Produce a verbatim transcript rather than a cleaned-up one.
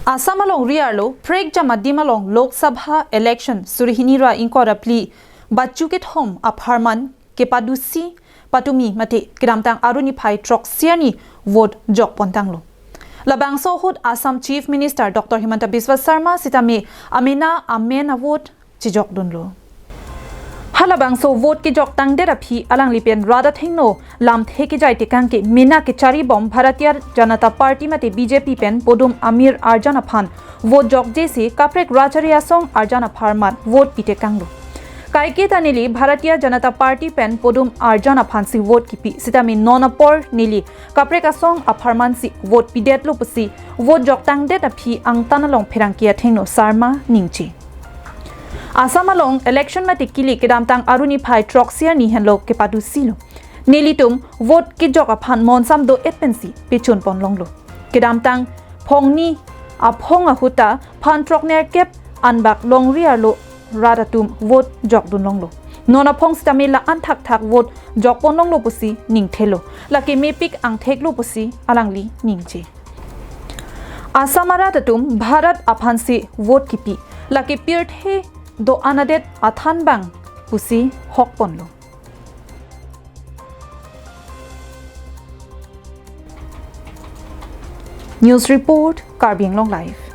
Assam alongri arlo prekjam adim along Lok Sabha election suri hini ra ingkoi ra phli bachu kethom apharman kepadusi patumi mate kedamtang Arni phai throksi arni vote jokpontanglo. Labangso ahut Assam Chief Minister Doctor Himanta Biswa Sarma sitame amena amen avote chejokdunlo. Halabangso vote kejoktangdet aphi alangli pen rat athengno lamthe kejai tekang ke mena kecharibom Bharatiya Janata Party mate B J P pen podum amir arjan aphan vote jokjesi kaprek rachari asong arjan apharman vote pitekanglo. Kaiketa neli Bharatiya Janata Party pen podum arjan aphansi vote kipi sitame non apor neli kaprek asong apharmansi vote pidetlo pusi vote joktangdet aphi angtan along pherangke athengno Sarma ningje. Assam along election mate kili kedamtang Arni phai throksi arni henlo kepadusilo. Nelitum vote kejok aphan monsam do-et pensi pechunponlonglo. Kedamtang phongni aphong ahut ta phan throknerkep anbak longri arlo rat atum vote jokdunlonglo. Non aphong sitame la-an thakthak vote jokponlonglo pusi ningthelo. Lake mepik angtheklo pusi alangli ningje. Assam arat atum Bharat aphansi vote kipi. Lake pirthe do-an adet athanbang pusi hokponlo. News report, Karbi Anglong Live.